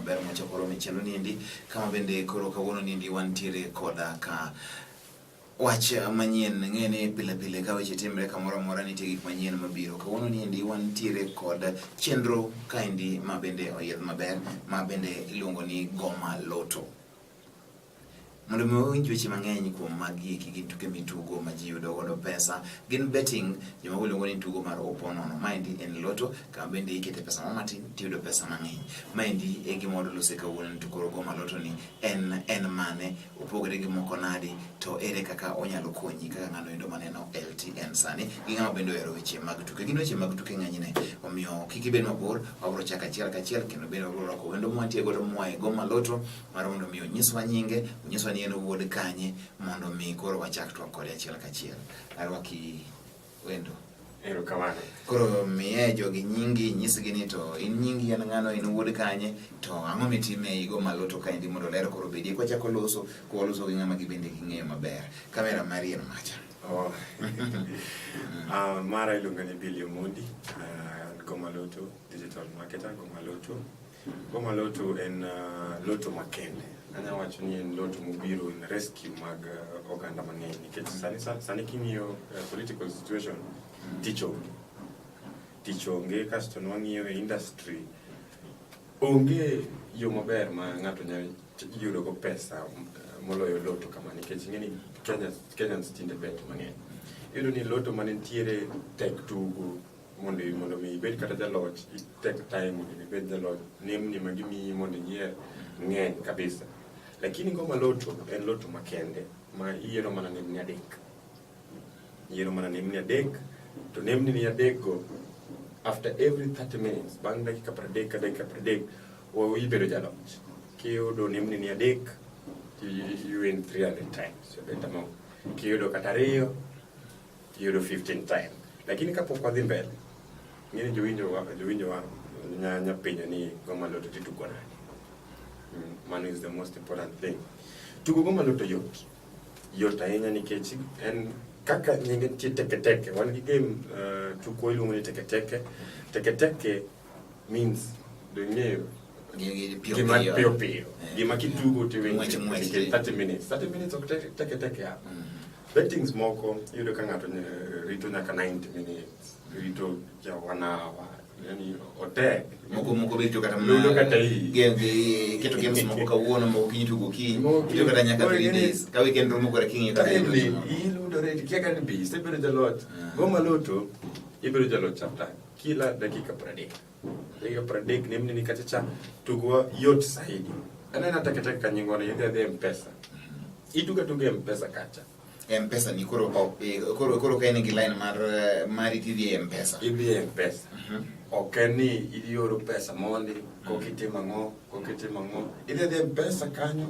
maber mwachako romo e chenro niendi kama bende koro kawuono niendi wantiere koda ka wach manyien. Ng'e ni pile pile ka weche timre kamoro amora nitie gik manyien mabiro. Kawuono niendi wantiere kod chenro kaendi ma bende oyiedh maber ma bende iluongo ni Goma Lotto. Mondo mi wawinj weche mang'eny kuom magi eki gin tuke mitugo ma ji yudo godo pesa, gin betting, joma iluongo ni tugo mar oponono. Maendi en lotto kama bende ikete pesa moro matin tiyudo pesa mang'eny. Maendi e gima wadwa lose kawuono ni to koro Goma Lotto ni en mane, opogore gi moko nadi, to ere kaka onyalo konyi kaka ng'ano endo maneno LTN sani gi ng'ama bende ohero weche mag tuke. Gin weche mag tuke ng'enyne, omiyo kik ibed mabor, wabiro chako achiel kachiel kendo bende wabiro rwako wendo mwantie godo moa e Goma Lotto mar mondo mi onyiswa nyinge, onyiswa ni en owuod kanye, mondo mi koro wachak twak kode achiel kachiel. Arwaki wendo. Erokamano. Koro miye jogi nyingi, nyisgi ni to in nyingi en ng'ano, in wuod kanye, to ang'o mitime ei Goma Lotto kaendi mondo ler koro obedie. Kwachako loso, kwaloso gi ng'ama gibende ging'eyo maber. Kamera mari en macha. Oh. Mara iluongo ni Billy Omondi, Goma Lotto, digital marketer, Goma Lotto. Goma Lotto en lotto makende. Anya wacho ni en lotto mobiro in rescue mag oganda mang'eny nikech sani king'iyo political situation, tich onge. Tich onge kasto nwang'iyo e industry onge yo maber ma ng'ato nyalo yudo go pesa moloyo lotto kama nikech ing'e ni Kenyans tinde bet mang'eny. Iyudo ni lotto mane nitiere tek tugo mondo mi ibed kata jaloch, i take time mondo mi ibed jaloch, nembni ma gimiyi mondo inyier ng'eny kabisa. Lakini Goma Lotto en lotto makende ma iyiero mana nembni adek. Iyiero mana nembni adek, to nembni ni adek go after every 30 minutes, bang' dakika 30 ka dakika 30, ibedo jaloch. Kiyudo nembni ni adek, you win 300 times, you better know. Kiyudo kata ariyo, iyudo 15 times. Lakini kapok wadhi mbele, ng'eni jowinjo wa nya penjo ni Goma Lotto titugo nade? Mano is the most important thing. Tugo Goma Lotto yot. Yot ahinya nikech en kaka nyinge nitie teke teke. Wan gi game tukwa iluongo ni teke teke. Teke teke means dong'eyo gima piyo piyo. Gima kitugo tiwinjo nikech 30 minutes. 30 minutes ok teke teke ya. Bettings moko iyudo ka ng'ato rito nyaka 90 minutes, rito ja 1 hour, yani otek. Moko be rito kata mana Yudo kata iyi. Game gi keto games moko kawuono, moko kiny tugo kiny. Rito kata nyaka 3 days. Ka weekend rumo kore king'iyo kata Time ni iludore kia kata bi isebedo jaloch. Goma Lotto ibedo jaloch after kila dakika 30. Dakika 30 nembni ni kacha cha tugo yot saidi. Aneno teke teke ka nyingwa ni idhi adhi M-Pesa. Itugo atuga M-Pesa kacha. M-Pesa ni koro ka in gi line mar mari tidhi e M-Pesa. Idhi e M-Pesa. Ok en ni ioro pesa mondi, kok itimo ang'o, kok itimo ang'o. Idhi adhi M-Pesa kanyo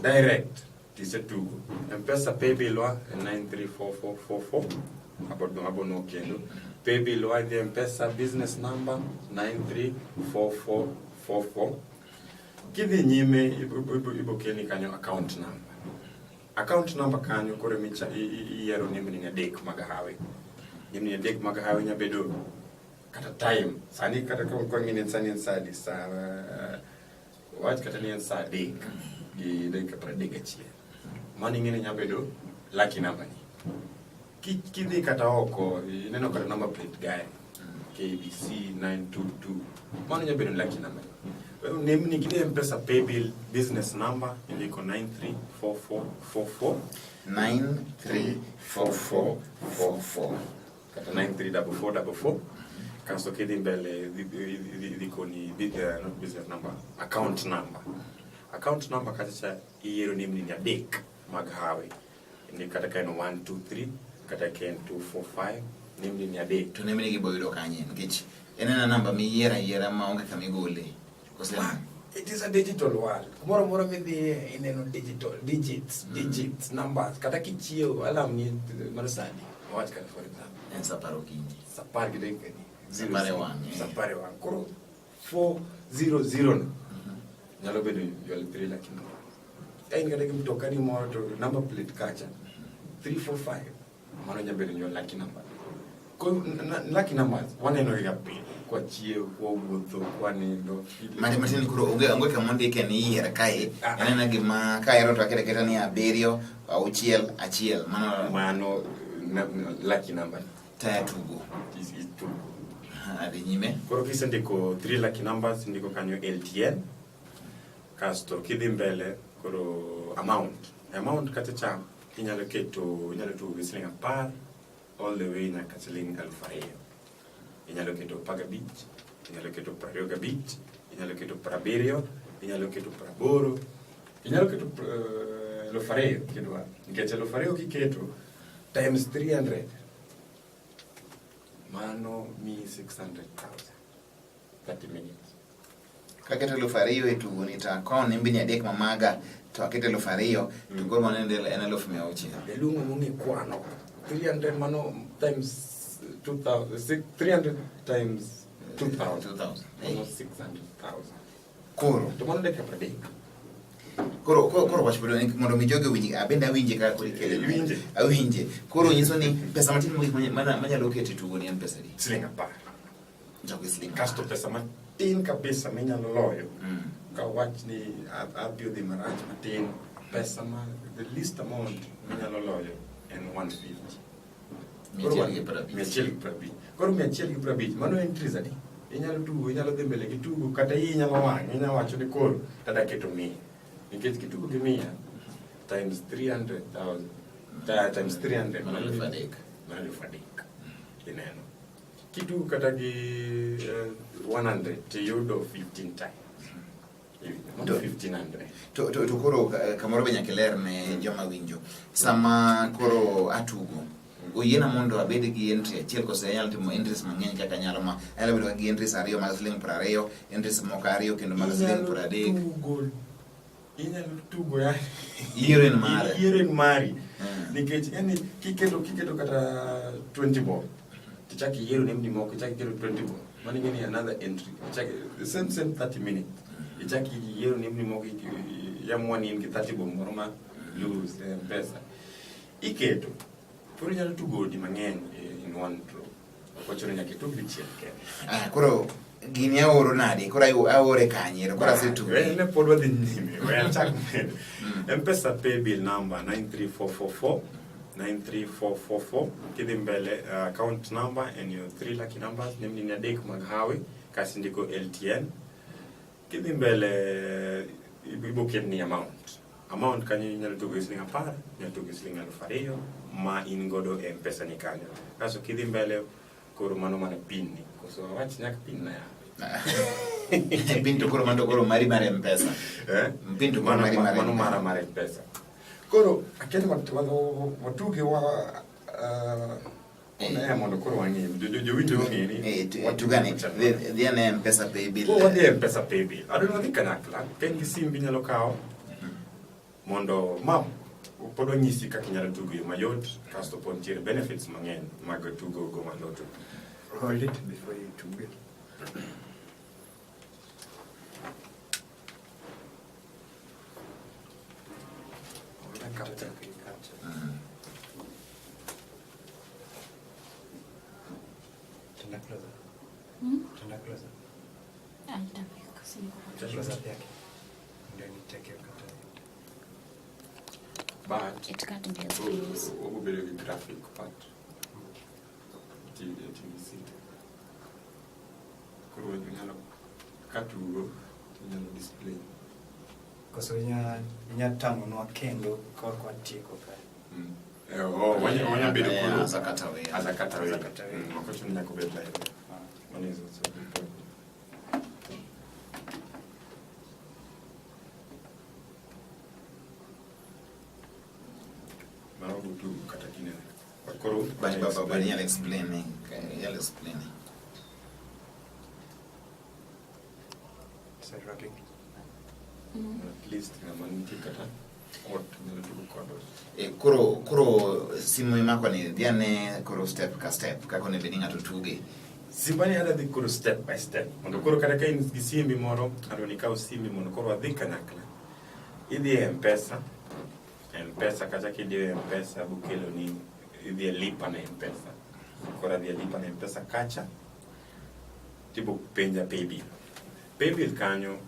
direct tisetugo. M-Pesa paybill wa en 934444. Abo kendo. Paybill wa idhi M-Pesa business number 934444. Kidhi nyime ibo kelni kanyo account number. Account number kanyo koro micha iyiero nembni adek mag hawi. Nembni adek mag hawi nya bedo kata time. Sani kata ka kwang'ini sani en saa adi? Saa wach kata ni en saa adek gi dakika 31. Mano ing'e ni nya bedo lucky number ni. Kidhi kata oko, ineno kata number plate gari KBC 922. Mano nya bedo lucky number ni. Nembni gin M-Pesa paybill business number indiko 934444. 934444. Kata 934444. Kasto kidhi mbele idhi koni not business number, account number. Account number kacha cha iyiero nembni ni adek mag hawi. Indik kata ka en 1 2 3 kata ka en 2 4 5, nembni ni adek. To nembni gi boyudo kanye? Nikech en ena namba miyiero ayiera ma onge kama igole. Kose It is a digital world. Kumoro amora midhiye ineno digital, digits, digits, numbers. Kata kichiewo alarm ni mar saa adi? Wawach kata for example. En saa apar okinyi. Saa apar gi dakika adi? Saa apar e wang'e. Saa apar e wang'e. Koro 400 no nyalo bedo your three lucky number. Ka in kata gi mtoka ni moro to number plate kacha 345 mano nyalo bedo your lucky number. Koro lucky numbers waneno ga pile. Kwachiew, kwawuotho, kwanindo. Mate matin koro onge kama ondike ni yier kae. Ah. Anena gima kahero to aketo aketa ni abiriyo, auchiel, achiel. Mano Mano lucky number taya tugo. is tugo. Aha, Adhi nyime. Koro kisendiko three lucky numbers, indiko kanyo LTN. Kasto kidhi mbele koro amount. Amount kacha cha inyalo keto, inyalo tugo gi siling 10 all the way nyaka siling 2,000. Inyalo keto 15, inyalo keto 25, inyalo keto 70, inyalo keto 80, inyalo keto 2,000 kidwaro. Nikech 2,000 kiketo times 300 mano miyi 600,000 30 minutes. Kaketo 2,000 e tugo ni to akawo nembni adek ma maga to aketo 2,000 to koro mano en 600,000. Jaluong'o mong'e kwano 300 mano times 2000 300 times 2000 2000. mano 600,000. Koro To mano dakika 30. Koro wach pod mondo mi jogi owinj, abende awinje kaka koro ikele. Iwinje? Awinje. Koro nyiso ni pesa matin mogik manyalo keto e tugo ni en pesa adi? Siling 10. Chako gi siling Kasto pesa matin kabisa minyalo loyo. Mm. Ka wach ni adhi odhi marach matin, pesa ma the least amount minyalo loyo en 150. 150. 150. Koro 150, mano entries adi? Inyalo tugo, inyalo dhi mbele gi tugo, kata iyi inyalo wang', inyalo wacho ni koro tada keto 100. Nikech kitugo gi 100 times 300,000, times 300 Mano 3,000. Mano 3,000. Ineno. Kitugo kata gi 100 tiyudo 15 times. Mano 1500. To koro kamoro be nyaka iler ne joma winjo. Sama koro atugo, oyiena mondo abed gi entry achiel kose anyalo timo entries mang'eny kaka anyalo ma anyalo bedo gi entries ariyo mag siling 20, entries moko ariyo kendo mag siling 30. Inyalo tugo yani. Yiero en mare. Yiero en mari. Mm. Nikech yani kiketo kata 20 bob. Tichak iyiero nembni moko, ichak iketo 20 bob. Mano ing'e ni another entry. Ichak the same 30 minutes. Ichak iyiero nembni moko, iamua ni in gi 30 bob moro ma lose pesa. Iketo. Koro inyalo tugo odi mang'eny in one draw. Ok ochuno nyaka itug dichiel kende. Ah, koro gini aoro nade? Koro aore kanye? Koro asetugo. Ne pod wadhi nyime. We achak medo. M-Pesa pay bill number 93444. 93444. Kidhi mbele account number and your 3 lucky numbers. Nembni ni adek mag hawi. Kasi ndiko LTN. Kidhi mbele ibo ketni amount. Amount kanyo inyalo tugo gi siling 10, inyalo tugo gi siling 2,000 ma in godo e M-Pesa ni kanyo. Kasto kidhi mbele koro mano mana pin ni. Koso awach nyaka pin na ya. Pin to koro mano koro mari mar M-Pesa. Eh? Pin to koro mari mar Mano M-Pesa. mara mar M-Pesa. Koro akia ni watuge wa ne mondo koro wang'e. Jowinjo ong'e ni Tugane. Dhi ane M-Pesa pay bill. Koro wadhi e M-Pesa pay bill. Adwa ni wadhi kanyakla. Ka in gi simbi inyalo kawo mondo ma pod wanyisi kaka inyalo tugo e yo mayot, kasto pod nitiere benefits mang'eny mag tugo Goma Lotto. Hold it before you tuge. Capture. Mm. Tenda closer. Hmm? Tenda closer. Ah, nitafika, si niko kwa Close up yake. Ndio niteke kata. But It can't be as close. obo bedo gi graphic part. TVC. Koro inyalo katugo inyalo display. Koso inya tang'onwa kendo ka ok watieko kae. Mm. Oh, wanya bedo koro As a cutaway. As a cutaway. As a cutaway. Ok ochuno nyaka obed live. Ah. Mano is also a good point. Mano go tugo kata kinene. But koro But inyalo explain. Inyalo explain. Is that rocking? Mm. At least ng'ama nitie kata ot nyalo tugo kodwa. Koro simu imako ni dhi ane koro step ka step kaka onego bed ni ng'ato tuge. Simbani adwa dhi koro step by step. Mondo koro kata ka in gi simbi moro, adwa ni ikaw simbi mondo koro wadhi kanyakla. Idhi e M-Pesa. M-Pesa kacha kidhi e M-Pesa bokelo ni idhi e lipa na M-Pesa. Koro adhi e lipa na M-Pesa kacha. Tibo penja paybill. Paybill kanyo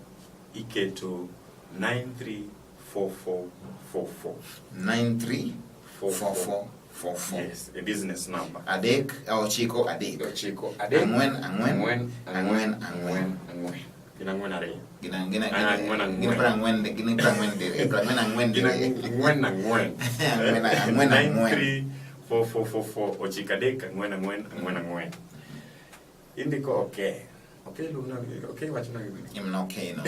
iketo 934444. 934444. Yes, a business number. Adek, ochiko, adek. Ochiko, adek. Ang'wen, ang'wen, Ang'wen, ang'wen, ang'wen. Ang'wen. Gin ang'wen ariyo. Gin gin Ang'wen, ang'wen. gin prang'wen, gin prang'wen diriyo, prang'wen ang'wen Gin diriyo. ang'wen ang'wen. Ang'wen, ang'wen, ang'wen. 934444 ochiko adek ang'wen ang'wen ang'wen ang'wen. Indiko okay. Okay luongna okay wachna gimoro. Imna okay no.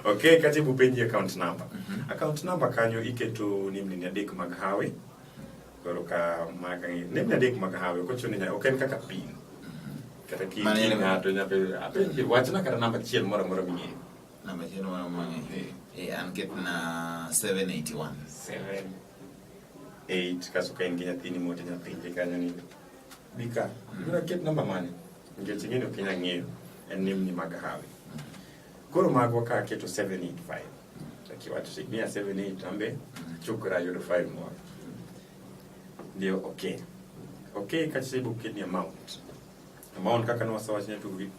Okay, katibu penji account number. Account number kanyo iketo nembni ni adek mag hawi. Koro ka mag nembni adek mag hawi ok ochuno ni ok en kaka pin. Kata ki Mano ki en- ng'ato nyaka apenji wachna kata namba achiel moro amora ming'eyo. Namba achiel moro mang'eyo. Eh, an ketna 781. 7 8 kaso ka in gi nyathini moro tinya penje kanyo ni bika ibiro ket namba mane nikech ing'e ni ok inyal ng'eyo en nembni mag hawi koro magwa ka aketo 785 akiwacho ni miya 78 ambe chukra ayudo 5 moro ndio okay okay kachiwo ibo ketni amount amount kaka nwasewacho nya tugo gi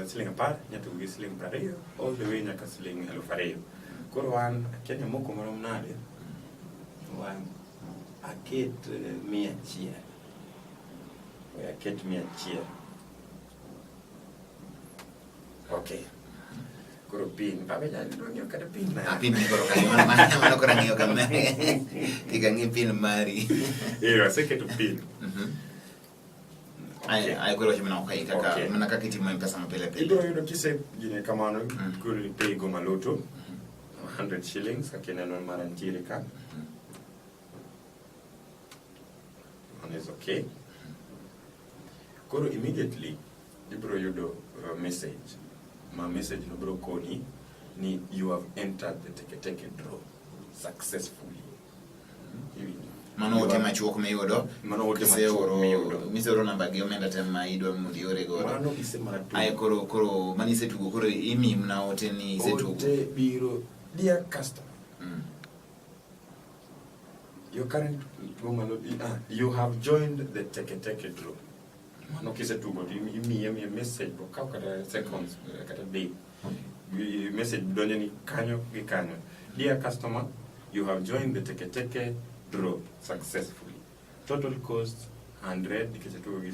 siling 10 nya tugo gi siling 20 all the way nyaka siling 2000 koro an akia ni amoko marom nade. Wan aket 100. We aket 100. Okay. Koro pin, baba nyalo ng'eyo kata pin na. Ah, pin ni koro kanyo, mano koro ang'eyo kama. Kik ang'i pin mari. Eh, aseketo pin. Ay, ay koro wacho mana okay kaka Okay. mana kaka itimo M-Pesa ma pile pile. Ibiro yudo kise gine kamano, koro ipay go maloto 100 shillings kaka ineno mara nitiere ka. Mano is okay. Koro immediately ibiro yudo message. Ma message no biro koni ni you have entered the Teke Teke draw successfully. Iwinjo? Mano ote machuok miyudo. Mano ote machuok Kiseoro miyudo. miseoro namba gi omenda te ma idwa mondo iore godo. Mano isemana tugo. Aye koro mano isetugo koro imiyi mana ote ni isetugo. Ote biro dear customer. Your current woman, you have joined the Teke Teke draw. Mano kisetugo to imiye miye message bo kaw kata seconds kata day. Message donjo ni kanyo gi kanyo. Dear customer, you have joined the Teke Teke draw successfully. Total cost 100 nikech atugo gi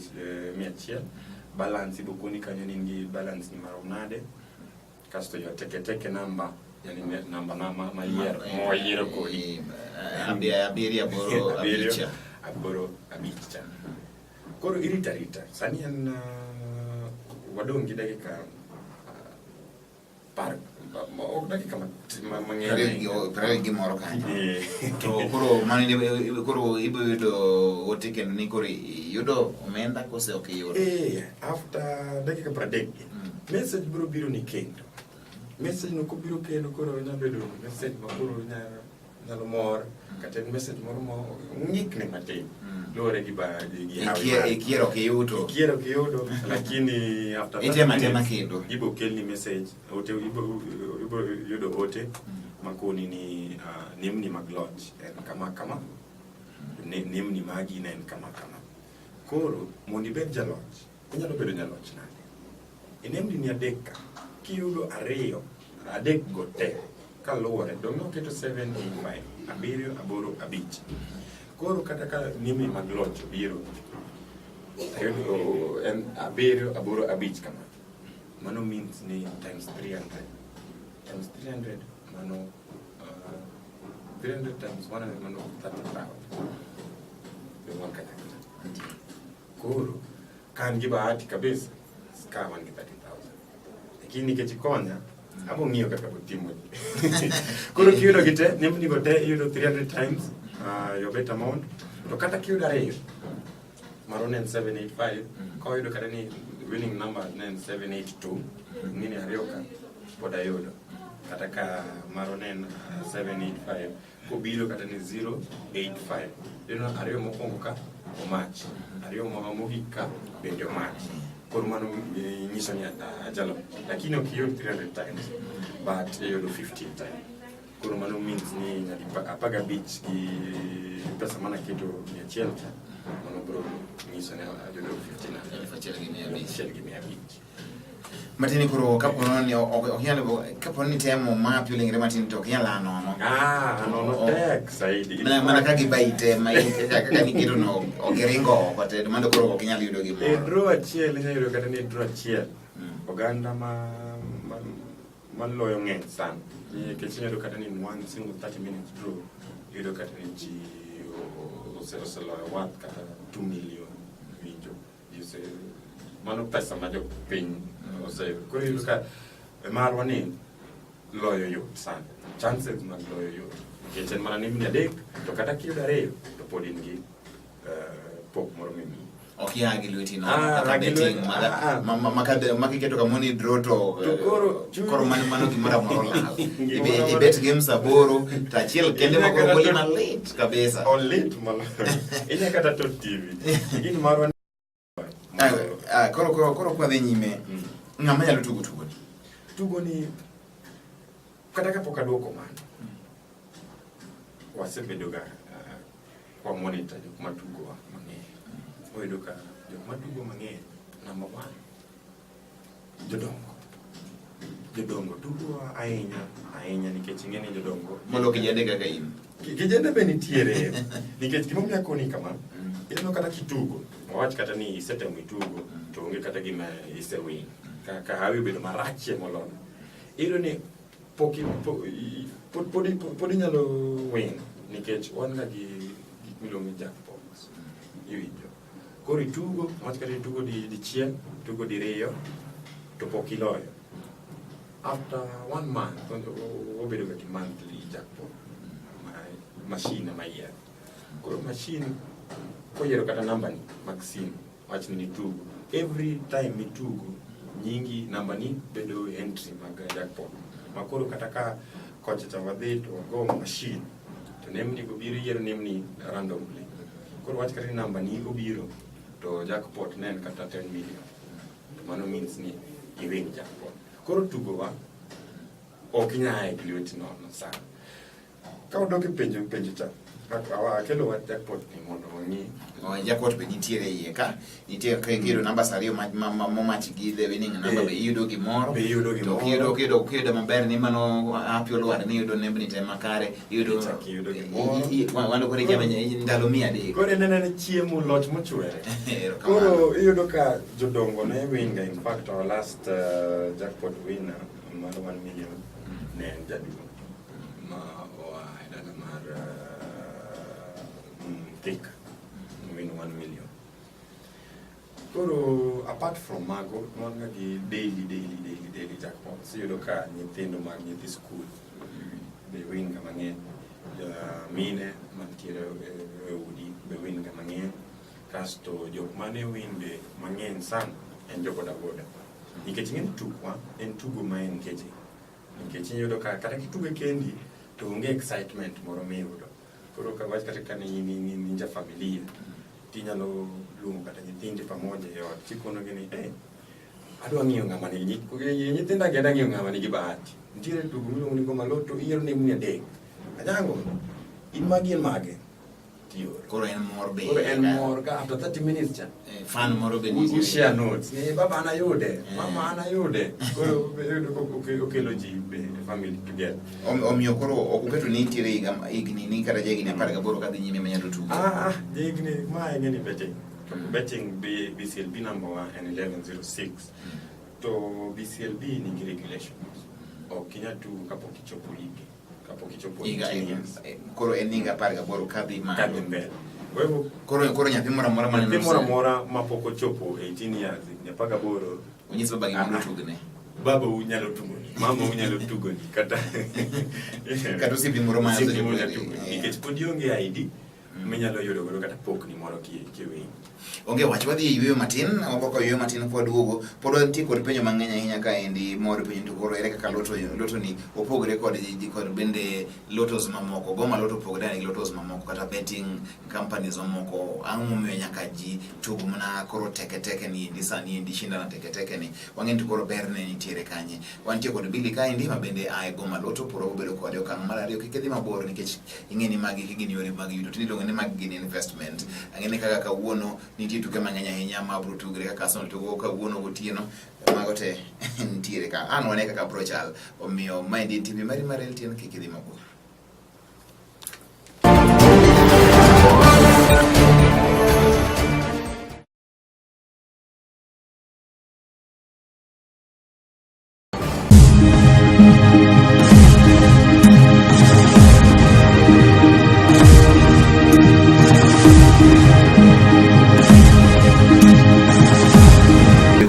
100. Balance ibo koni kanyo ni in gi balance ni marom nade. Kasto your Teke Teke number, yani namba na ma yiero, ma wayiero kodi. Abiriyo aboro Abiriyo, abich. aboro abich cha. Koro irita rita. Sani en wadong' gi dakika par, ok dakika mang'eny. Prariyo gi moro kanyo. Eh. To koro mano koro ibiro yudo ote kendo ni koro iyudo omenda kose ok iyudo? After dakika 30, message biro biro ni kendo. Message no kobiro kendo koro nyalo bedo message ma koro nyalo mor, kata en message moro ma ng'ikni matin. Luwore gi ba, gi hawi mari. Ikiero ok iyudo. Ikiero ok iyudo, lakini after thirty Itemo atema minutes, kendo. ibo kelni message, ote, ibo yudo ote makoni ni nembni mag loch en kama kama, nembni magi ne en kama kama. Koro mondo ibed jaloch, inyalo bedo jaloch nade? E nembni ni adek ka, kiyudo ariyo, adek go te, kaluwore, dong' noketo 785, abiriyo, aboro, abich. Koro kata ka nembni mag loch obiro, ayudo en abiriyo, aboro, abich kama. Mano means ni times 300. Times 300, mano, 300 times 100, mano 30,000. Dong' kanyakla. Koro, ka an gi bahati kabisa, ka wan gi 30,000. Lakini nikech ikonya, abo ng'iyo kaka botimo ji. Koro kiyudo gi te, nembni go te iyudo 300 times your bet amount. To kata kiyudo ariyo, maro ne en 785, ka oyudo kata ni winning number ne en 782, ng'ini ariyo ka pod ayudo. Kata ka maro ne en 785, kobiro kata ni 085. Iyudo ariyo mokwongo ka omach, ariyo mogik ka bende omach. Koro mano nyiso ni ajalo, lakini ok iyud 300 times, but iyudo 15 times. Koro mano means ni nyadi apar gabich gi pesa mana keto 100 cha, mano biro nyiso ni ayudo 1500. 1500. 1500. Matin koro kapo ni ok inyal kapo ni temo mapi olengre matin to ok inyal a nono. Ah, nono tek saidi. Mana ka gibayi te ma in kaka niketo no ok iringo oko te mano koro ok inyal yudo E gimoro. draw achiel inyalo yudo kata ni e draw achiel. Oganda ma maloyo ng'eny sana. Nikech inyalo yudo kata ni in one single 30 minutes draw, iyudo kata ni ji oseloyo worth kata 2 million winjo. Ji mano pesa ma jopiny oseyudo. Koro iyudo ka e marwa ni loyo yot sana. Chances mag loyo yot. Nikech en mana nembni adek, to kata kiyudo ariyo, to pod in gi pok moro mimiyi. Ok ia gi lweti nono Ah, kata gi betting ah, ah. ma kiketo kamoro ni draw to To koro koro mano gimoro amora olal. Gimoro Ibe ibet games aboro to achiel kende ma koro Inya kata goli malit kabisa. Olit moloyo. Inya kata to TV. Gin marwa Ah, ah, koro kwadhi nyime ng'ama nyalo tugo tugoni. Tugo ni kata kapok aduoko mano, wasebedo ga kwa monitor jok matugo mang'eny. Wayudo ka jok matugo mang'eny, number one, jodongo. Jodongo tugo ahinya ahinya nikech ing'e ni jodongo Molo kijende kaka in. Kijende be nitiere nikech gimomiyo akoni kama, ineno kata kitugo, wawach kata ni isetemo itugo to onge kata gima isewin, ka hawi obedo marachie moloyo, iyudo ni pok pod inyalo win nikech wan ga gi gik miluongo ni jackpots, iwinjo. Koro itugo, wawach kata itugo dichiel, itugo diriyo to pok iloyo, after one month wabedo ga gi monthly jackpot ma machine ema yiero. Koro machine koyiero kata namba ni mag simu, wach ni nitugo, every time mitugo nyingi namba ni bedo entry mag jackpot ma koro kata ka kocha cha wadhi to wago machine to nembni go biro yiero nembni randomly. Koro wach kata ni namba ni obiro to jackpot ne en kata 10 million, to mano means ni iwin jackpot. Koro tugowa ok inyal gi lweti nono sana. Ka odok e penjo cha, akelo wach jackpot ni mondo wang'i. Oh, jackpot be nitiere iye ka nitie ka iyudo numbers ariyo momach gi the winning number be iyudo gimoro. Be iyudo To gimoro. kiyudo maber ni mano happy olwar ni iyudo nembni te makare iyudo Ichak iyudo gimoro. Wano koro ikia ndalo 300. Koro ineno ni chiemo loch mochwere. Erokamano. Koro iyudo ka jodongo ne win ga. In fact, our last jackpot winner mar 1 million ne en jaduong' ma oa e dala mar Thika, win 1 million. Koro apart from mago, wan ga gi daily daily daily daily jackpots. Iyudo ka nyithindo mag nyithi school be win ga mang'eny, mine mantiere e udi be win ga mang'eny. Kasto jok mane win be mang'eny sana en jo boda boda, nikech ing'e ni tukwa en tugo ma engaging, nikech iyudo ka kata kitugo kendi to onge excitement moro miyudo. Koro ka wach kata ka ni in ja familia tinyalo luongo kata nyithindi pamoja e ot tikonogi ni, "Eh, adwa ng'iyo ng'ama nigi nyithinda gi, adwa ng'iyo ng'ama nigi bahati. Nitiere tugo miluongo ni Goma Lotto, iyiero nembni adek. Anyango, in magi en mage?" Tioro. Koro en mor be. Koro en mor ka after 30 minutes cha Fan moro be U nitie. share notes ni baba an ayude, mama an ayude. Koro iyudo ka okelo ji be family together. Omiyo koro ok uketo ni nitiere higa higni ni kata jahigni 18 kadhi nyime manyalo tugo. Ah, ah, jahigni ma ing'e ni betting. To betting BCLB number one en 1106. To BCLB nigi regulations. Ok inyal tugo kapok ichopo higi. Kapok ichopo Higa 18 years. Koro en higa 18 kadhi malo. Kadhi mbele. Kwa hivyo Koro nyathi moro amora nyathi maneno moro amora mapok ochopo 18 years, higni 18, onyis babagi mondo Ah, ah. otugne. Baba unyalo tugoni, mama unyalo tugoni, kata Kata osiepni moro ma osiepni moro nyalo osebedo tugoni. kode. Nikech pod ionge ID minyalo yudo godo kata pokni moro kiwinjo. Onge wach, wadhi e yueyo matin, waboko yueyo matin kwaduogo. Pod wantie kod penjo mang'eny ahinya kaendi mor penjo to koro ere kaka lotto ni opogore kod bende lottos mamoko. Goma Lotto opogore gi lottos mamoko kata betting companies mamoko. Ang'o momiyo nyaka ji tug mana koro teke teke ni endi sani endi shindana teke teke ni. Wang'e ni to koro berne nitiere kanye. Wantie kod Billy kaendi ma bende ae Goma Lotto, pod wabedo kode okang' mar ariyo. Kik idhi mabor nikech ing'e ni magi gin yore mag yuto. Tinde iluongo ni Ang'e ni magi gin investment. Ang'e ni kaka kawuono nitie tuke mang'eny ahinya ma bro tugre kaka Arsenal tugo kawuono gotieno. Mago te nitiere ka. An wane kaka bro chal. Omiyo maendi en TV mari mar LTN kik idhi mabor.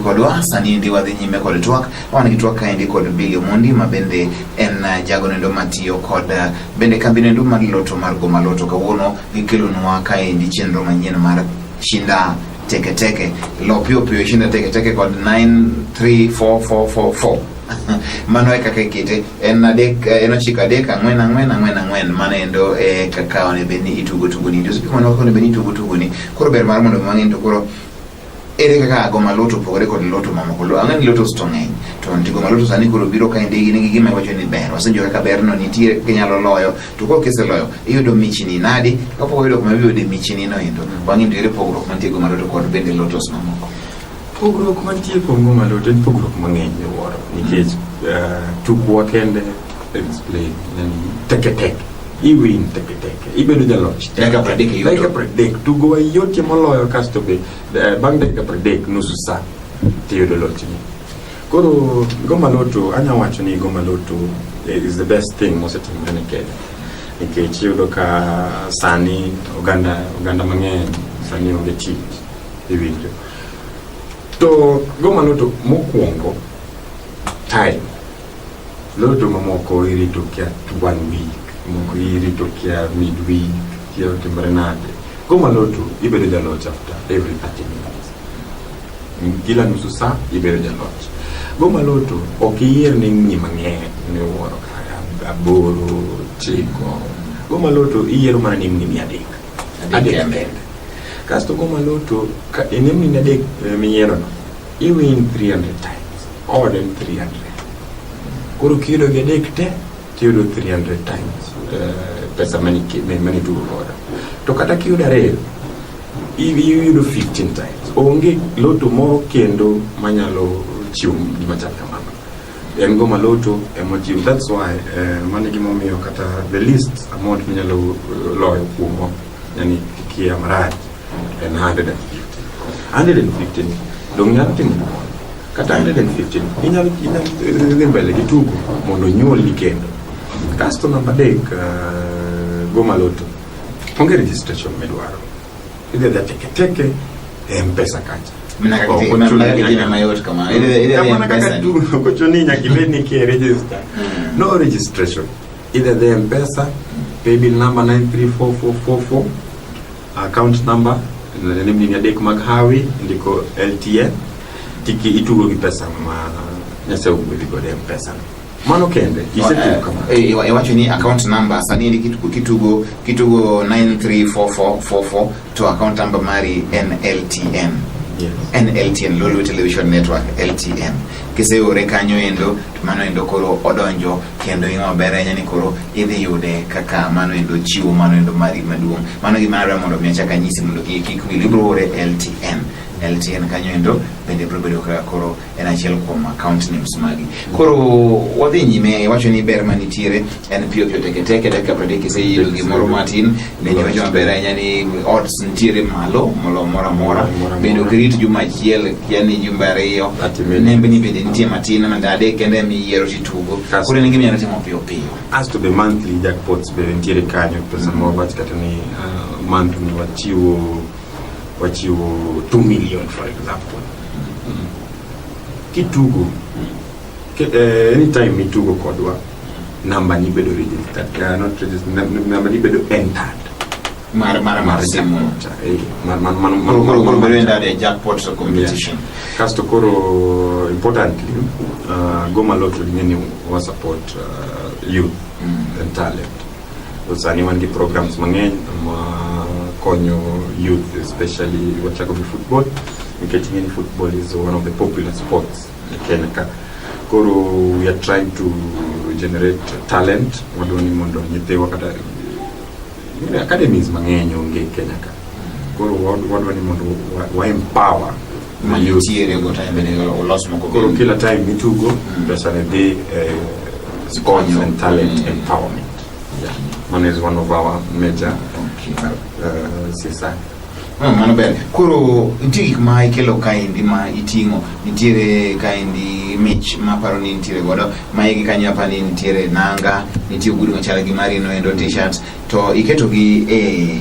Kodwa sani endi wadhi nyime kod twak. Wan gi twak kaendi kod Billy Omondi ma bende en jago nendo matiyo kod bende kambi nendo mar loto mar Goma Loto. Kawuono gikelonwa kaendi chenro manyien mar Shinda Teke Teke. Lo piyo piyo Shinda Teke Teke kod 93444. Mano e kaka ikete en adek, en ochiko adek ang'wen ang'wen ang'wen ang'wen. Mano endo e kaka onego bed ni itugo tugoni. Ndio mano kaka onego bed ni itugo tugoni. Koro ber mar mondo wang'e to koro ere kaka Goma Loto opogore kod loto mamoko. Ang'e ni lotos to ng'eny, to nitie Goma Loto sani koro biro kaendi gin gi gima iwacho ni ber. Wasenjo kaka berno nitiere kaka inyalo loyo, to koro kiseloyo iyudo michni nadi? Kapok oyudo kuma iyude michni no endo, wang'e ni ere pogruok mantie Goma Loto kod bende lotos mamoko. Pogruok mantie kuom Goma Loto en pogruok mang'eny miwuoro nikech tukwa kende explain yani teke teke iwin teke teke ibedo jaloch Dakika 30 iyudo. Dakika 30 tugo yotie moloyo kasto be bang' dakika 30 nusu sa tiyudo lochni. Koro Goma Loto anya wacho ni Goma Loto is the best thing mosetimore ne Kenya nikech iyudo ka sani oganda mang'eny sani onge tich iwinjo. To Goma Loto mokwongo time loto mamoko irito kia 1 week, moko irito kia midweek, kia otimore nade. Goma Loto ibedo jaloch after every 30 minutes. Kila nusu saa ibedo jaloch. Goma Loto ok iyier nengni mang'eny miwuoro kaka 8, 9. Goma Loto iyiero mana nengni 300. Adek kende. Kasto Goma Loto ka e nengni 300 miyiero no iwin 300 times. Odd en 300. Koro kiyudo gi adek te tiyudo 300 times pesa manitugo godo. To kata kiyudo ariyo iyudo 15 times. Onge loto moro kendo manyalo chiwo gima chal kamano. En Goma Loto ema chiwo. That's why mano e gimomiyo kata the least amount minyalo loyo kuomwa, yani kikia marach en 150. 150 dong nyalo timo gimoro. Kata 150 inyalo dhi mbele gi tugo mondo onyuolni kendo. Kasto namba 3 Goma Loto onge registration midwaro. Idhi adhiya teke teke e M-Pesa kacha. Mana kaka itime mayot kamano. Idhi adhiya Mana kaka M-Pesa ni. tugo ok ochuno ni nyaka ibed ni kia register. No registration. Idhi adhiya M-Pesa, paybill number 934444, account number nembni adek mag hawi, indiko LTN, tiki itugo gi pesa ma Nyasaye ogwedhi godo e M-Pesa. Mano kende, isetugo kamano. Iwacho ni account number sani endi kitugo 934444 to account number mari en LTN. Yes. En LTN, Lolwe Television Network, LTN. Kiseore kanyo endo, to mano endo koro odonjo kendo ing'o maber ahinya ni koro idhi yude kaka mano endo chiwo mano endo mari maduong'. Mano gima adwaro mondo mi achak anyisi mondo kik wil. Ibiro ore LTN. LTN kanyo endo bende biro bedo kaka koro en achiel kuom account names magi. Koro wadhi nyime, iwacho ni ber manitiere en piyo piyo teke teke dakika 30 kiseyudo gimoro matin, bende iwacho maber ahinya ni odds nitiere malo molo moro amora. Bende ok irit juma achiel, yani jumbe ariyo, 30 minutes. nembni bende nitie matin, manda adek kende emiyiero titugo. Koro en gima inyalo timo piyo piyo. As to the monthly jackpots be nitiere kanyo, pesa ma wawach kata ni month ni wachiwo 2 million for example. Kitugo, anytime mitugo kodwa, namba ni bedo registered, not registered, namba ni bedo entered. Mar simu. Jackpot, mar, mar, mar, mar, Koro, koro, koro mar, bedo entered e jackpot competition. Yeah. Kasto koro importantly, Goma Loto ing'e ni wa support youth and talent. Sani wan gi programs mang'eny ma konyo youth, especially wachako gi football, nikech ing'e ni football is one of the popular sports e Kenya ka. Koro we are trying to generate talent, wadwa ni mondo nyithiwa kata Academies mang'eny onge Kenya ka. Koro wadwa ni mondo wa empower the youth. Manitiere go to bende olos moko Koro bende. kila time mitugo, pesa ne dhi sports Konyo. and talent empowerment. Yeah. Mano is one of our major CSR. Mano ber. Koro nitie gik ma ikelo kaendi ma iting'o. Nitiere kaendi mich ma aparo ni nitiere godo. Maigi kanyo apa ni nitiere nanga, nitie ogudu machal gi mari no endo t-shirt to iketo gi e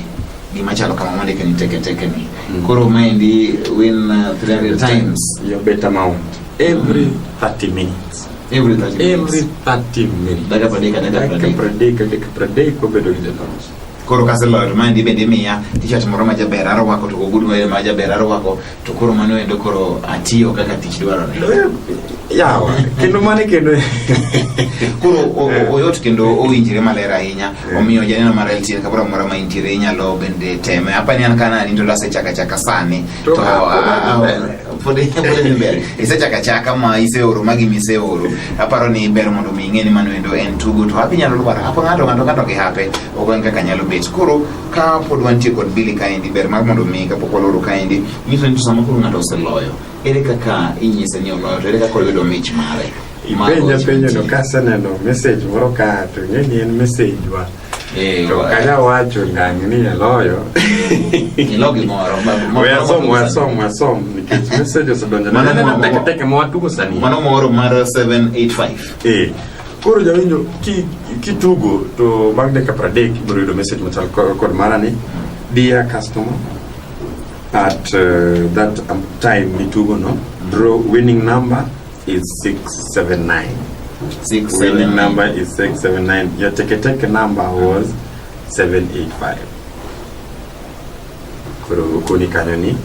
gima chalo kama mondike ni teke teke ni. Koro maendi win 300 times your bet amount every 30 minutes. Every 30 minutes. Every 30 minutes. Dakika pradek, dakika Dakika pradek. pradek, dakika pradek wabedo gi jaloch. Koro kaseloyo to maendi bende imiya t-shirt moro majaber arwako to ogudu majaber arwako to koro mano endo koro atiyo kaka tich dwarore. Yawa, kendo mane kendo Koro oyot kendo owinjre maler ahinya. Omiyo janeno mar LTN kamoro amora ma intiere inyalo bende teme. Apani an kana ni to asechaka chaka sani To pod dhi mbele. Pod dhi mbele. Isechaka chaka ma iseoro magi miseoro. Aparo ni ber mondo mi ing'e ni mano endo en tugo to hapi nyalo lwar hapo ng'ato ng'ato ng'ato gi hape ok en kaka nyalo bet. Koro ka pod wantie kod Billy kaendi, ber mar mondo mi kapok waloro kaendi nyiso ni to sama koro ng'ato oseloyo, ere kaka inyise ni oloyo to ere kaka oyudo mich mare? Ipenja penjo no kaseneno message moro ka to ing'e ni en message wa. To kanya wacho ngang' ni aloyo. Ilo gimoro We asom, we asom, we asom nikech message osedonjo. Mano Aneno teke teke ma watugo sani. Mano moro mar 785. Koro jawinjo kitugo to bang' dakika 30 ibiro yudo message machal kod mara ni dear customer at that time mitugo no draw winning number is 679. Six, Winning seven, number is 679. Your teke teke number was 785. Koro okoni kanyo ni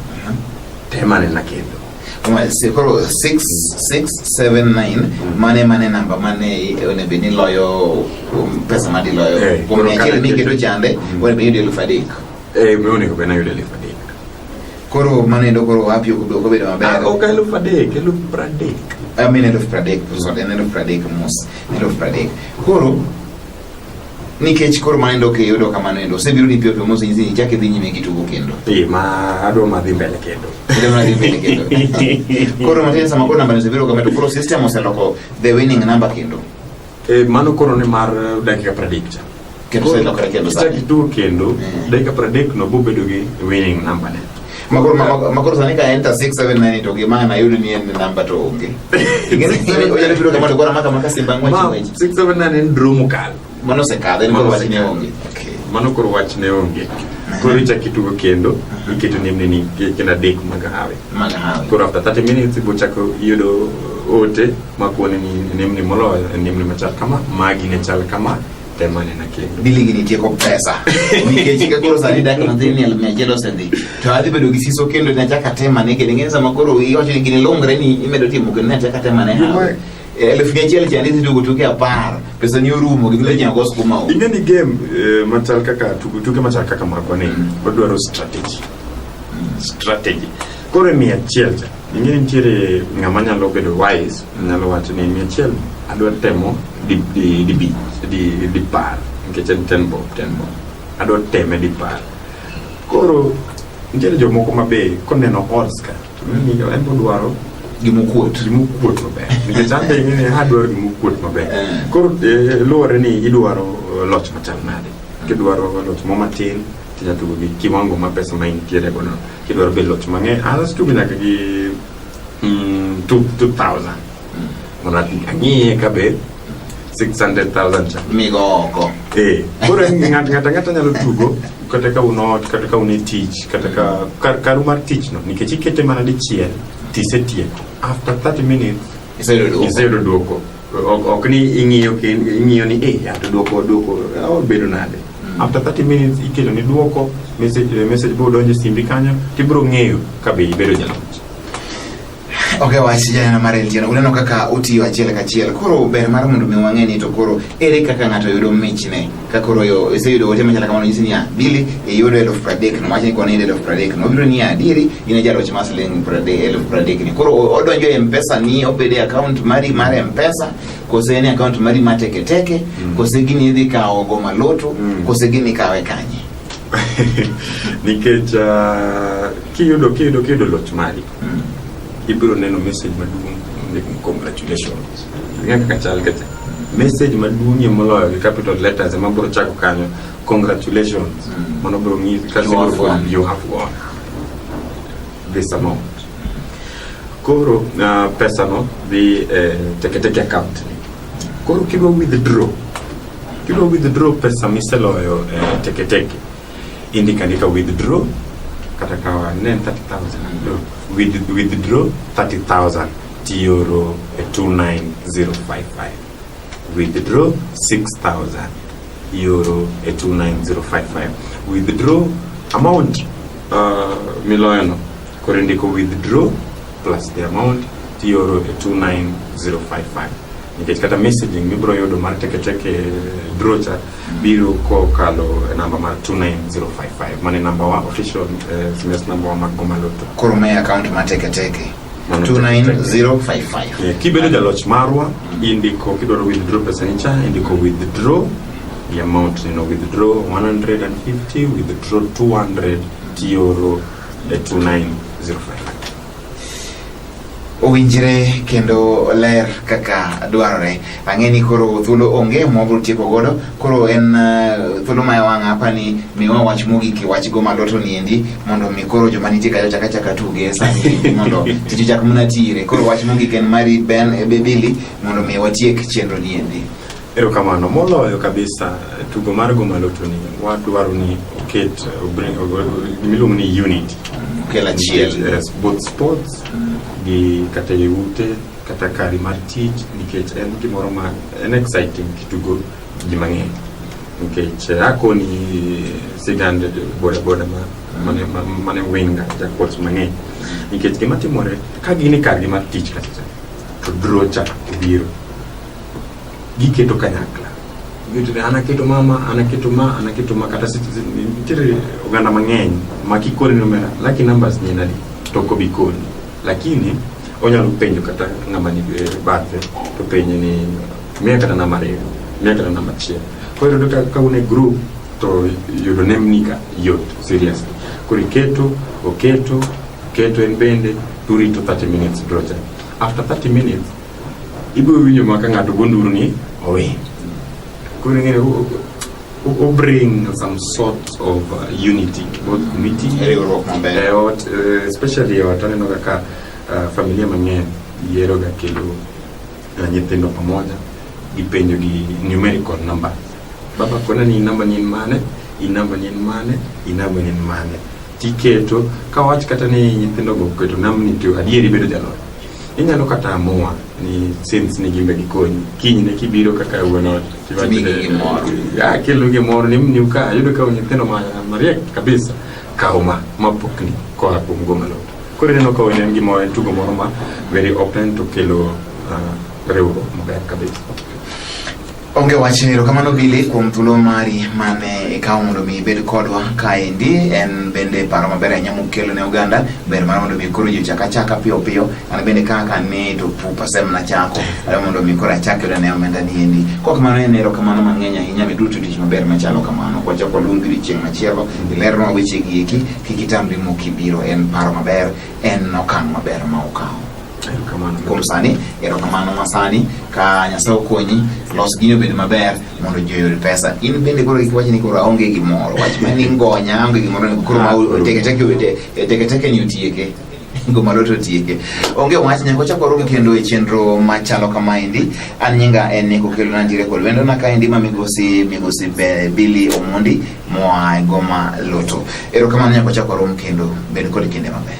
temane na kendo. Koro 6679 mane namba mane onego bed ni loyo pesa madiloyo kuom Koro 100 kata miketo chande onego bed ni yudo 3,000. Onego bed ni ayudo 3,000. Koro mano endo koro hapi ok obedo maber. Ok 3,000, 30,000. I mean 30,000, sorry, en 30,000 mos, 30,000. Koro nikech koro mano endo kiyudo kamano endo osebiro ni piyo piyo mos nyisi ni ichak idhi nyime gi tugo kendo. Ma adwa madhi mbele kendo. Idwa madhi mbele kendo. Koro matin sama koro namba osebiro kama to koro system oseloko the winning number kendo. Mano koro ni mar dakika 30 cha. Kendo oselokore kendo Kichak sani. itugo kendo dakika 30 no bobedo gi winning number ne. Makoro sani ka enter 679 to gima an ayudo ni en namba to onge. Ing'e onyalo biro kama to koro maka maka simba ng'wech Ma ng'wech. 679 en draw mokalo. Mano osekadho en Mano koro wach ne osekadho. onge. Okay. Mano koro wach ne onge. Koro ichak itugo kendo iketo nembni ni kendo adek mag hawi. Mag hawi. Koro after 30 minutes ibo chako yudo ote makoni ni nembni moloyo en nembni machal kama, magi ne chal kama, temane na kendo. Bili gini tieko pesa. Nikech ka koro sani dak mathin ni 100,000 osedhi. To adhi bedo gi siso kendo ne achak atemane kendo ing'e ni sama koro iwacho ni gini lungre ni imedo timo kendo ne achak atemane hawi. 1,100 chande idhi tugo tuke 10. Pesa ni orumo gidhi nyiewo go skuma onge. Ing'e ni game machal kaka tugo tuke machal kaka magwa ni odwaro strategy. Strategy. Koro e 100 cha, ing'e ni nitiere ng'ama nyalo bedo wise, nyalo wacho ni 100 adwa temo di di bich, di di par, nikech en 10 bob, 10 bob. Adwa teme di par. Koro nitiere jomoko ma be koneno odds ka, to ni en bodwaro gimokuot. Gimokuot maber. Nikech an be ing'e ni adwaro gimokuot maber. Koro luwore ni idwaro loch machal nade. Kidwaro loch mo matin, tinya tugo gi kiwango ma pesa ma intiere godo. Kidwaro be loch mang'eny, an asetugo nyaka gi 2000. Mondo ang'iye ka be 600,000 cha. Migo oko. Koro ng'ato ang'ata nyalo tugo kata ka un ot, kata ka un e tich, kata ka karu mar tich no, nikech ikete mana dichiel tisetieko. After 30 minutes iseyudo duoko. Iseyudo duoko. Ok ni ing'iyo ing'iyo ni ya to duoko duoko obedo nade. After 30 minutes iketo ni duoko, message biro donjo e simbi kanyo, tibiro ng'eyo ka be ibedo jaloch. Ok, wach janeno mar LTN, uneno kaka otiyo achiel kachiel. Koro ber mar mondo mi wang'e ni to koro ere kaka ng'ato yudo michne. Ka koro yo iseyudo ote machalo kamano nyisi niya, Billy iyudo 30,000 no, wach ni koni iyudo 30,000 no. Obiro ni adieri in e jaloch mar siling 30,000 ni. Koro odonjo e M-Pesa ni, obedo e account mari mar M-Pesa, kose en e account mari mar teke teke, kose gini idhi kawo go maloto, kose gini ikawe kanye. Nikech kiyudo loch mari, ibiro neno message maduong' mondik ni congratulations. Ing'e kaka chal kacha. Message maduong'ie moloyo gi capital letters ema biro chako kanyo congratulations. Mano biro ng'isi You have won. You have won this amount. Koro pesa no dhi e Teketeke account ni. Koro kidwa withdraw pesa miseloyo e Teketeke, indiko andika withdraw, kata ka ne en 30,000, no, withdraw 30,000 tioro e 29055, withdraw 6,000 ioro e 29055, withdraw amount miloyono. Koro indiko withdraw plus the amount tioro e 29055, nikech kata messaging mibiro yudo mar Teketeke draw cha biro kokalo e namba mar 29055, mane namba wa official SMS namba wa mag Goma Lotto. Koro mae account ma Teketeke. Mano. 29055. Yeah, kibedo jaloch marwa, indiko kidwaro withdraw pesa ni cha, indiko withdraw the amount, withdraw 150, withdraw 200, tioro e 29055. Owinjre kendo ler kaka dwarore. Ang'e ni koro thuolo onge mwabro tieko godo. Koro en thuolo ma wang' hapa ni miwa wach mogik e wach Goma Lotto ni endi, mondo mi koro joma nitie kacha chaka chaka tuge sani endi, mondo tich ochak mana tire. Koro wach mogik en mari Ben Ebebili, mondo mi watiek chenro ni endi. Erokamano. Moloyo kabisa, tugo mar Goma Lotto ni wadwaro ni oket gimiluongo ni unity. Okel achiel. Nikech, yes, both sports gi kata e ute kata kari mar tich, nikech en gimoro ma en exciting kitugo ji mang'eny, nikech akoni sigand boda boda ma mane, mane winga jackpots mang'eny, nikech gima timore ka gin e kargi mar tich kacha cha to draw cha obiro, giketo kanyakla. Giketo ni an aketo mama, an aketo ma, an aketo ma, kata nitiere oganda mang'eny ma kikoni ni omera lucky numbers ni en adi, to ok obi koni, lakini onyalo penjo kata ng'ama ni e bathe to penje ni miya kata namba 2, miya kata namba 1. Koro iyudo ka un e group to yudo nembni ka yot seriously. Koro iketo, oketo, oketo en bende, turito 30 minutes draw cha. After 30 minutes ibiro winjo ma ka ng'ato go nduru ni owin. Koro ing'eyo o bring some sort of unity both committee Riwruok maber. e ot, especially e ot. Aneno kaka familia mang'eny yiero ga kelo nyithindo pamoja, gipenjo gi numerical number: baba kona ni namba ni en mane, i namba ni en mane, i namba ni en mane, tiketo. Ka wach kata ni nyithindo go oketo nambni to adieri bedo jaloch, inyalo kata amua ni since ni gimbe gikonyi kinyne kibiro kaka wuon ot tiwacho Timigi ni, gimoro. "Ah, kelo gimoro ni ni ka ayudo ka nyithindo ma mariek kabisa, kaw ma mapokni koa kuom Goma Lotto." Koro ineno ka en gimoro, en tugo moro ma very open to kelo riwruok maber kabisa. Onge wach. Erokamano Billy kuom thuolo mari mane ikawo mondo mi ibed kodwa kaendi. En bende paro maber ahinya mokelo ne oganda, ber mar mondo mi koro ji ochak achaka piyo piyo. An bende kaka ni to pup asemna chako adwa mondo mi koro achak yudo ne omenda ni endi. Kok kamano, en erokamano mang'eny ahinya miduto tich maber machalo kamano. Kwachako waluongi odiochieng' machielo, ilernwa weche gi eki, kik itamri mokibiro. En paro maber, en okang' maber ma okawo. Erokamano. Kuom sani, erokamano masani ka Nyasaye okonyi los gini obed maber mondo ji oyud pesa. In bende koro kik wach ni koro aonge gimoro, wach ma ni ngonya aonge gimoro ni koro ma Teketeke Teketeke ni otieke, Goma Lotto otieke. Onge wach, nyaka wachak warom kendo e chenro machalo kamaendi. An nyinga en Nico Kelo, nantiere kod wendona kaendi ma migosi Billy Omondi moa e Goma Lotto. Erokamano, nyaka wachak warom kendo. Bed kod kinde maber.